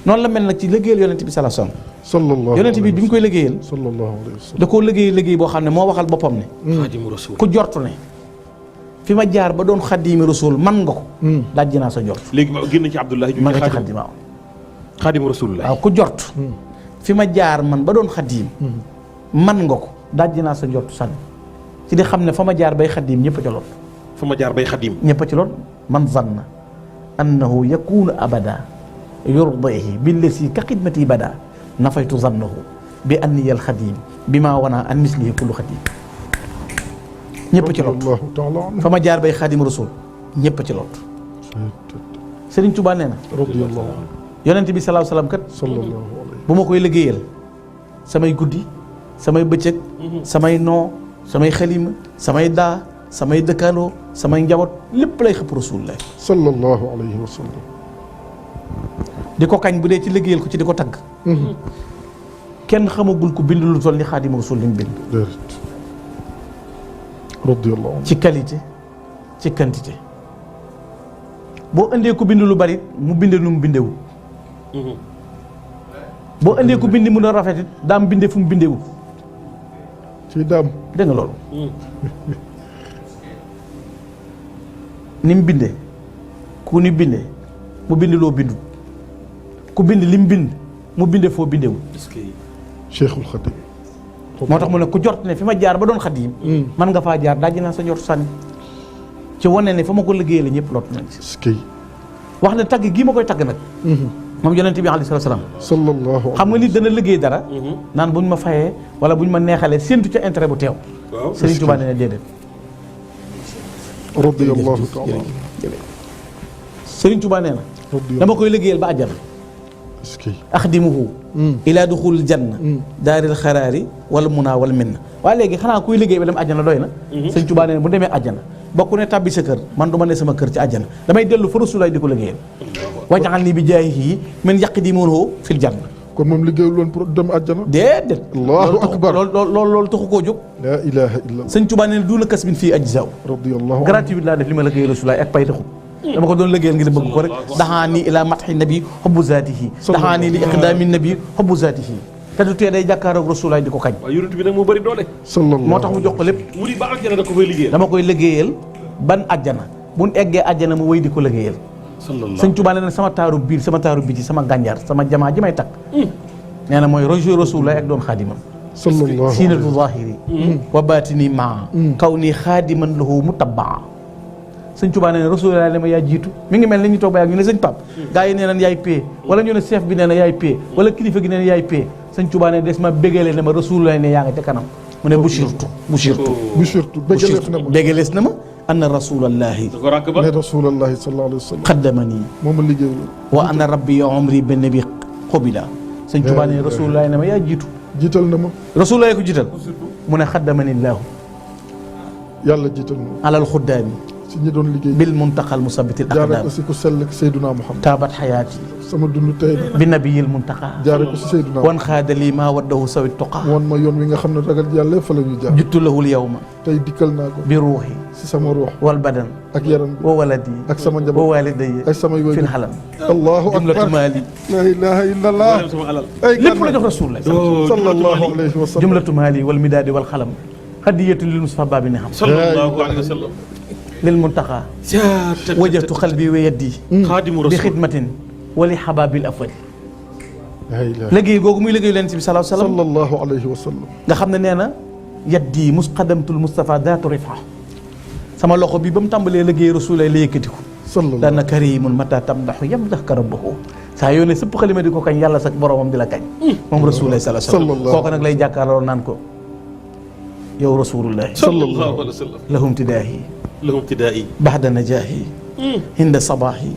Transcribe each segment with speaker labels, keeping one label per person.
Speaker 1: noonu la mel nag ci liggéeyal yonent bi sallallahu alayhi wasallam. yonent bi bi ñu koy liggéeyal. da koo liggéey boo xam ne moo waxal boppam ne.
Speaker 2: xaadimu rasul
Speaker 1: ku jortu ne fi ma jaar ba doon xaadimu rasul man nga ko. dajji naa sa jort.
Speaker 2: léegi ma génn ci Abdullahi.
Speaker 1: ma nga ci xaadim waaw.
Speaker 2: xaadimu rasulullah.
Speaker 1: waaw ku jort. fi ma jaar man ba doon xaadim. man nga ko dajji naa sa jort sànni. ci di xam ne fa ma jaar bay xaadim ñëpp a ca lool.
Speaker 2: fa ma jaar bay xaadim.
Speaker 1: ñëpp a ci lool man zanna annahu yakunu abada yurdihi billasi ka xidmati bada nafaytu zannahu bi anniyal xadim bi maa wana an mislihi kullu xadim ñëpp ci lot fa ma jaar bay xadim rasul ñëpp ci lot Sëriñ Tuubaa nee na yonent bi salaahu salaam kat bu ma koy liggéeyal samay guddi samay bëccëg samay noo samay xalima samay daa samay dëkkaandoo samay njaboot lépp lay xëpp rasulullah
Speaker 3: sallallahu alayhi wa sallam
Speaker 1: di ko kañ bu dee ci liggéeyal ko ci di ko tagg kenn xamagul ko bind lu toll ni xaadimu rasul li mu bind
Speaker 3: radiyallahu anhu
Speaker 1: ci qualité ci quantité boo indee ko bind lu bari mu binde nu mu bindewu boo indee ko bind mu doon rafet it daam binde fu mu bindewu
Speaker 3: ci daam
Speaker 1: dégg nga loolu ni mu binde ku ni binde mu bind loo bindu ku bind li mu bind mu binde foo bindewu
Speaker 3: Cheikhul Khadim
Speaker 1: moo tax mu ne ku jort ne fi ma jaar ba doon xadim man nga faa jaar dajji naa sa njort sànni ci wane ne fa ma ko liggéeyee la ñëpp lot nañ ci wax ne tagg gii ma koy tagg nag moom yonent bi alayhi salaam
Speaker 3: sallallahu
Speaker 1: xam nga nit dana liggéey dara naan buñ ma fayee wala buñ ma neexalee séentu ca intérêt bu teew Sëriñ Tuubaa nee na déedéet
Speaker 3: radiyallahu ta'ala
Speaker 1: Sëriñ Tuubaa nee na dama koy liggéeyal ba àjjana axdimuhu ila duxul janna daaril xaraari wala munaa wala minna waaye léegi xanaa kuy liggéey ba dem àjjana doy na Sëriñ Tuubaa nee na bu demee àjjana bokku ne tàbbi sa kër man du ma ne sama kër ci àjjana damay dellu fa Rasulullaah di ko liggéeyal wajaxal ni bi jaayihi min yaqdimuhu fil janna
Speaker 3: kon moom liggéeyul woon pour dem àjjana
Speaker 1: déedéet
Speaker 3: allahu akbar
Speaker 1: loolu taxu koo jóg
Speaker 3: laa ilaha illa
Speaker 1: Sëriñ Tuubaa nee na duuna kas bin fii ajzaaw
Speaker 3: radiyallahu
Speaker 1: gratuit laa def li ma liggéeyal Rasulullaah ak pay taxut dama ko doon liggéeyal ngir bëgg ko rek daxaani ila matxi nabi xobbu zaatihi daxaani li iqdaami nabi xobbu zaatihi te du tee day jàkkaaroog Rasulullaah di ko kañ
Speaker 2: waaw yonent bi nag moo bëri doole
Speaker 1: moo tax mu jox ko lépp
Speaker 2: mu di ba àjjana da ko fay liggéeyal
Speaker 1: dama koy liggéeyal ban àjjana bu ñu eggee àjjana mu wéy di ko liggéeyal Sëñ Tuubaa nee na sama taaru biir sama taaru biti sama gànjar sama jamaa ji may takk nee na mooy rojo Rasulullaah ak doon xaadimam siinatu zahiri wa baatini maa kaw nii xaadiman lahu mutabaa Sëñ Tuubaa nee na Rasulullaah ne ma yaa jiitu mi ngi mel ni ñu toog ba yàgg ñu ne sëñ Pape gars yi nee nañ yaay pay wala ñu ne chef bi nee na yaay pay wala kilifa gi nee na yaay pay Sëñ Tuubaa ne des ma bégale ne ma Rasulullaah ne yaa nga ca kanam mu ne bushirtu bégalees na ma anna Rasulullaahi
Speaker 3: ne Rasulullaahi sallallaahu alayhi wa sallam
Speaker 1: xaddamani
Speaker 3: moom a liggéeyul
Speaker 1: wa anna rabbi umri benn bi xobila Sëñ Tuubaa ne Rasulullaahi ne ma yaa jiitu
Speaker 3: jiital na ma
Speaker 1: Rasulullaahi ko jiital mu ne xaddamani llaahu
Speaker 3: yàlla jiital na ma
Speaker 1: alal xuddaami
Speaker 3: si ñi doon liggéey
Speaker 1: bil muntaqal musabbitil
Speaker 3: jaare
Speaker 1: aqdaam
Speaker 3: ko si ku sell Seydunaa Muhammad
Speaker 1: taabat xayaati
Speaker 3: sama dund tey na
Speaker 1: bi nabiyil muntaqa
Speaker 3: jaare ko si Seydunaa
Speaker 1: wan xaadali maa waddahu sawi tuqa
Speaker 3: woon ma yoon wi nga xam ne ragal yàlla fa la ñuy jaar
Speaker 1: juttu lahul yawma
Speaker 3: tey dikkal naa ko
Speaker 1: bi ruuxi
Speaker 3: si sama ruux
Speaker 1: wal badan
Speaker 3: ak yaram bi
Speaker 1: wa waladi
Speaker 3: ak sama
Speaker 1: wa
Speaker 3: njaboot
Speaker 1: walidayya
Speaker 3: ak samay
Speaker 1: fil
Speaker 3: waajur
Speaker 1: xalam
Speaker 3: allahu
Speaker 1: jumlatu
Speaker 3: akbar
Speaker 1: maali
Speaker 3: la ilaha illallah
Speaker 2: sama alal
Speaker 3: ay
Speaker 1: lépp la jox Rasulullah
Speaker 3: sallallahu alayhi wa sallam
Speaker 1: jumlatu maali wal midaadi wal xalam hadiyatu lil Mustafa baabi ne xam
Speaker 2: sallallahu alayhi wa sallam
Speaker 1: lil muntaqa wajjahtu qalbi wa yaddi
Speaker 2: xaadimu
Speaker 1: bi
Speaker 2: rasul
Speaker 1: xidmatin wali xabaabil afwali
Speaker 3: la ilaha
Speaker 1: liggéey googu muy liggéey leen si bi sallallahu alayhi wa sallam
Speaker 3: sallallahu alayhi wa sallam
Speaker 1: nga xam ne nee na yaddi musqadamtul Mustafa daatu rifa sama loxo bi ba mu tàmbalee liggéey Rasulullah la yëkkatiku
Speaker 3: sallallahu
Speaker 1: daana karimun mata tamdaxu yamdaxka rabbahu saa yoo ne sëpp xalima di ko kañ yàlla sax boromam di la kañ moom Rasulullah sallallahu alayhi wa sallam kooku nag lay jàkkaarloo naan ko yow Rasulullah
Speaker 2: sallallahu alayhi wa sallam
Speaker 1: lahum tidaahi
Speaker 2: lahum tidaa'i
Speaker 1: baxda najaahi hinda sabaahi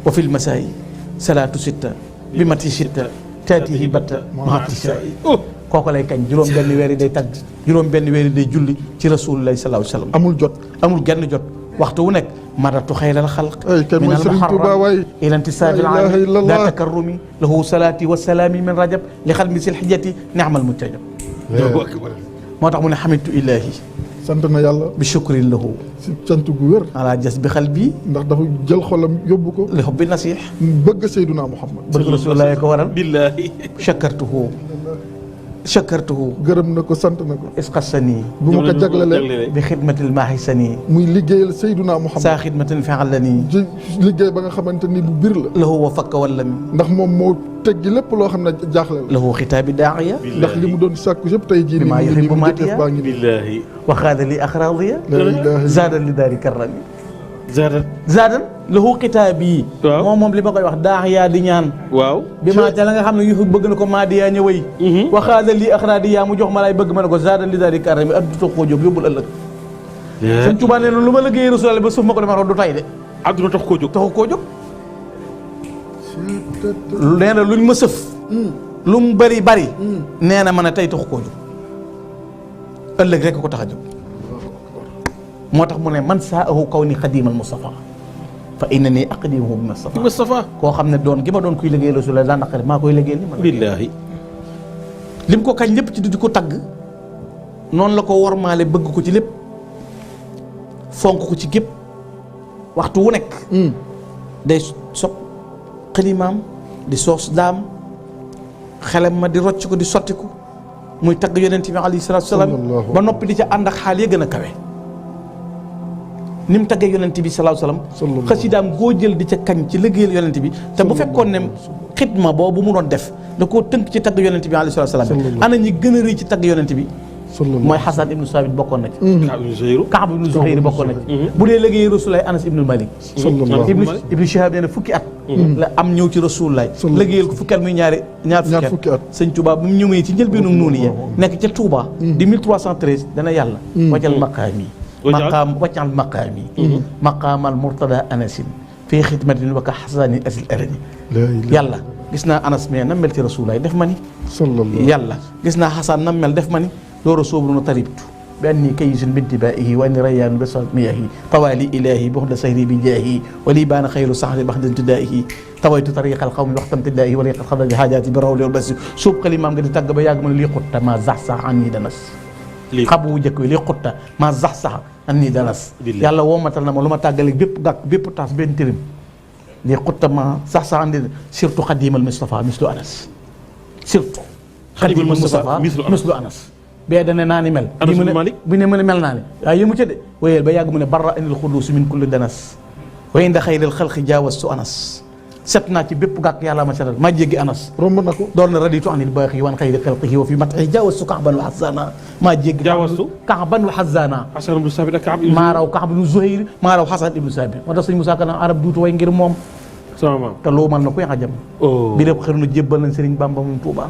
Speaker 1: wa fil masaayi salaatu sitta bi mati sitta taatihi batta mahati saayi kooku lay kañ juróom benn weer yi day tagg juróom benn weer yi day julli ci Rasulullah sallallahu alayhi wa sallam
Speaker 3: amul jot
Speaker 1: amul genn jot waxtu wu nekk maratu xayral xalq
Speaker 3: kan mooy Sëriñ Tuubaa waay
Speaker 1: ila intisaabil aami daa takarrumi lahu salaati wa salaami min rajab li xalmi sil xijjati ni'mal muntajab moo tax mu ne xamitu ilaahi
Speaker 3: sant na yàlla
Speaker 1: bi shukrin lahu
Speaker 3: si sant gu wér
Speaker 1: ala jas bi xal bii
Speaker 3: ndax dafa jël xolam yóbbu ko
Speaker 1: li hubbi nasih
Speaker 3: bëgg Seydunaa Muhammad
Speaker 1: bëgg rasulullah ko waral
Speaker 2: billaahi
Speaker 1: shakartuhu
Speaker 3: gërëm na ko sant na ko
Speaker 1: isqasani
Speaker 3: bu ma ko jaglelee
Speaker 1: bi xidmatil maahisani
Speaker 3: muy liggéeyal Seydunaa Muhammad
Speaker 1: saa xidmatin fa'alani
Speaker 3: ji liggéey ba nga xamante ni bu bir la
Speaker 1: lahu wa fakka wallami
Speaker 3: ndax moom moo teggi lépp loo xam ne jaaxle la
Speaker 1: lahu xitaabi daa'iya
Speaker 3: ndax li mu doon sàkku yëpp tey jii
Speaker 1: bimaa yuhibbu maadiya
Speaker 3: baa ngi nii
Speaker 2: billaahi
Speaker 1: wa xaada li axraadiya
Speaker 3: la ilaha
Speaker 1: zaadan li daari karrami
Speaker 2: zaadan
Speaker 1: lahu xitaabi
Speaker 2: waaw
Speaker 1: moom li ma koy wax daa'iya di ñaan
Speaker 2: waaw
Speaker 1: bi maa ca la nga xam ne yu bëgg na ko maadiya ñëwëy wa xaada li axraadiya mu jox ma lay bëgg ma ne ko zaadan li daari karrami addu toog koo jóg yóbbul ëllëg Sëñ Tuubaa nee na lu ma liggéey Rasul ba suuf ma ko defaroon du tay de
Speaker 2: àdduna tax koo jóg
Speaker 1: nee na luñ ma sëf lu mu bari nee na ma ne tey taxu koo jóg ëllëg rek ko tax a jóg moo tax mu ne man saahu kawni xadimal Mustafa fa innani aqdimuhu bi Mustafa koo xam ne doon gi ma doon kuy liggéey Rasul daa naqari maa koy liggéey ni ma
Speaker 2: billaahi
Speaker 1: lim ko kañ lépp ci di ko tagg noonu la ko wormaale bëgg ko ci lépp fonk ko ci gépp waxtu wu nekk day sopp xalimaam di soos daam xelam ma di rocc ko di sotti ko muy tagg yonent bi alayhi salaatu salaam ba noppi di ca ànd ak xaal ya gën a kawe ni mu taggee yonent bi salaatu salaam xasidaam goo jël di ca kañ ci liggéeyal yonent bi te bu fekkoon ne xidma boobu mu doon def da koo tënk ci tagg yonent bi alayhi salaatu salaam ana ñi gën a rëy ci tagg yonent bi mooy Xasan ibnu Saabit bokkoon na ci Kaab ibnu Zuhayr bokkoon na ci bu dee liggéey Rasulullaay Anas ibnu Malik ibnu Shihab nee na fukki at la am ñëw ci Rasulullaay liggéeyal ko fukki at muy ñaar fukki at Sëñ Tuubaa bu mu ñëwee ci njëlbeenu nuuni ya nekk ca Touba di 1313 dana yàlla wajal maqaami maqaamal Murtada Anasin fii xidmatin wa ka xasani asil arani yàlla gis naa Anas mais nam mel ci Rasulullaay def ma ni yàlla gis naa Xasan nam mel def ma ni loolu sóobu na taribtu bi anni kayisun bintibaa'ihi wa anni rayyaanu bi miyahi tawaali ilaahi buxda sayri bi jaahi wa lii baana xayru saxri baxda intidaa'ihi tawaytu tariqal xawmi waxtam tidaahi wa liqat xadra haajaati bi rawli wal basi suub xalimaam nga di tàgg ba yàgg ma ne lii xutta maa zax sax an nii danas xabu wu njëkk wi lii xutta maa zax sax an nii danas yàlla woomatal na ma lu ma tàggale bépp gàkk bépp taas benn tirim lii xutta maa zax sax an nii surtout xadimal Mustafa mislu Anas surtout xadimal Mustafa mislu Anas bee dane naa ni mel bi ne mën a mel naa ni waaye yëmu ca de wéyel ba yàgg mu ne barra anil xuduus min kulli danas wa inda xayril xalqi jaawastu Anas set naa ci bépp gàkk yàlla ma setal maa jéggi Anas
Speaker 3: romb na ko
Speaker 1: doon na raditu anil baaxi wan xayri xalqihi wa fi matxi jaawastu Kaaban wa Xasaana maa jéggi Kaaban wa Xasaana maa raw Kaab ibnu Zuhayr maa raw Xasan ibnu Saabit moo tax sëñ Musaa Ka arab duutu way ngir moom te loo mën na ko yaxa jam bi lépp xëy na jébbal nañ Sëriñ Bamba moom Tuuba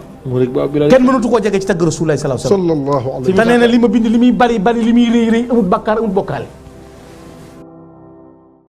Speaker 1: kenn mënatu koo jege ci tagg Rasulullaah sallallahu alayhi wa sallam te nee na li ma bind li muy bari li muy rëy amul bàkkaar amul bokkaale